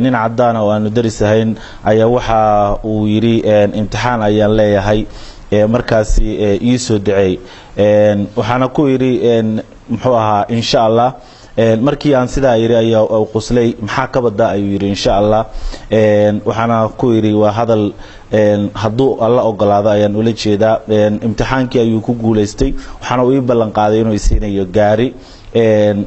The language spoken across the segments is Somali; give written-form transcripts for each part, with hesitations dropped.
Nin caddaana oo aanu daris ahayn ayaa waxa uu yidhi, "Imtixaan ayaan leeyahay, markaasi ii soo duceey." Waxaana ku yidhi, muxuu ahaa, "Insha Allah." Markii aan sidaa yidhi ayaa qoslay. "Maxaa ka bada?" ayuu yidhi, "Insha Allah." Waxaana ku yidhi, "Waa hadal, hadduu Alla ogolaado ayaan ula jeedaa." Imtixaankii ayuu ku guulaystay, waxaana uu ii ballan qaaday inuu isiinayo gaari.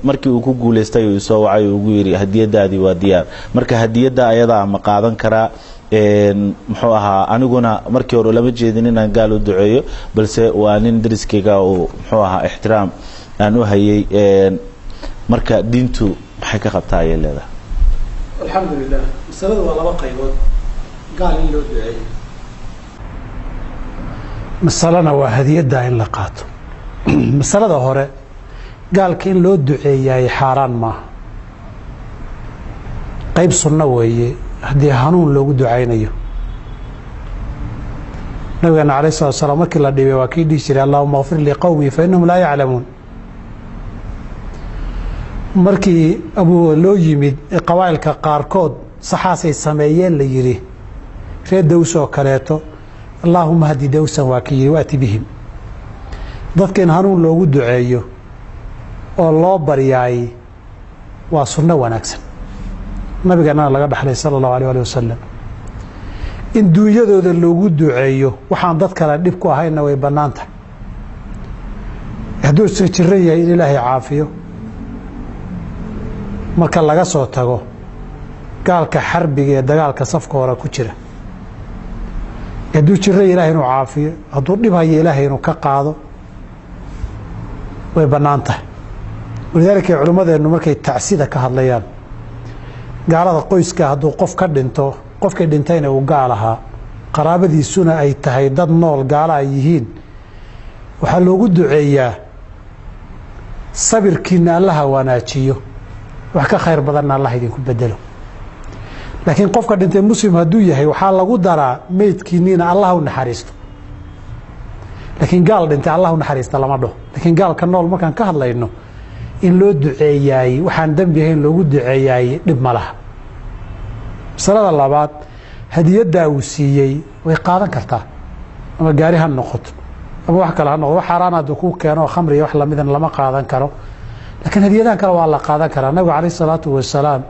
Markii uu ku guulaystay uu soo wacay, ugu yidhi, "Hadiyadaadii waa diyaar." Marka hadiyadda ayadaa ma qaadan karaa? Muxuu ahaa, aniguna markii hore lama jeedin inaan gaal u duceeyo, balse waa nin dariskayga uu muxuu ahaa ixtiraam aan u hayay. Marka diintu maxay ka qabtaa ayay leedahay? Alxamdulilah, masaladu waa laba qaybood. Gaal in loo duceeyo masalena waa hadiyadda in la qaato. Masalada hore, gaalka in loo duceeyaay xaaraan maaha, qayb sunno weeye haddii hanuun loogu ducaynayo. Nabigeena alayh salatu salaam markii la dhibay waa kii dhihi jiray, "Allahuma kfir liqowmii fa innahum laa yaclamuun." Markii abuu loo yimid ee qabaa'ilka qaarkood saxaasay sameeyeen la yidhi, reer Dows oo kaleeto, "Allaahuma hadi dowsan" waa kii yidhi, "waati bihim." Dadka in hanuun loogu duceeyo oo loo baryaay waa sunno wanaagsan, nabigeennana laga dhaxlay sala allahu alيh alih wasalam. In duunyadooda loogu duceeyo waxaan dad kale dhib ku ahaynna way bannaan tahay. Hadduu iska jiran yahay in Ilaahay caafiyo. Marka laga soo tago gaalka xarbiga ee dagaalka safka hore ku jira, hadduu jira Ilahay inuu caafiyo, hadduu dhib hayo Ilaahay inuu ka qaado, way bannaan tahay. Walidaalika culimmadeennu markay tacsida ka hadlayaan gaalada qoyska, hadduu qof ka dhinto, qofkii dhintayna uu gaal ahaa, qaraabadiisuna ay tahay dad nool gaala ay yihiin, waxaa loogu duceeyaa, "Sabirkiina Allaha wanaajiyo, wax ka khayr badanna Allah idinku bedelo." Laakiin qofka dhintay muslim hadduu yahay, waxaa lagu daraa, "Meydkiiniina Allah u naxariisto." Laakiin gaal dhintay "Allah u naxariista" lama dhaho. Laakiin gaalka nool markaan ka hadlayno, in loo duceeyaayey waxaan dembi ahayn loogu duceeyaayey dhib ma laha. Masalada labaad, hadiyaddaa uu siiyey way qaadan kartaa, ama gaari ha noqoto ama wax kale ha noqoto. Wax xaaraan hadduu kuu keeno, khamri iyo wax lamidan, lama qaadan karo, laakiin hadiyadahan kale waa la qaadan karaa. Nabigu calayh isalaatu wasalaam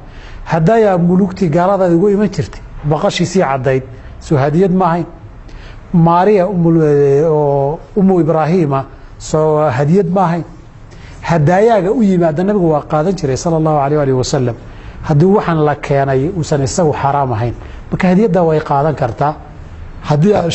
hadaayaa mulugtii gaaladaad ugu iman jirtay, baqashiisii caddayd, soo hadiyad ma ahayn? Maariya oo umu Ibraahiima soo hadiyad ma ahayn? Hadaayaaga u yimaada nabigu waa qaadan jiray sala allahu alayh alih wasalam, haddii waxaan la keenay uusan isagu xaaraam ahayn. Marka hadiyadda way qaadan kartaa haddii.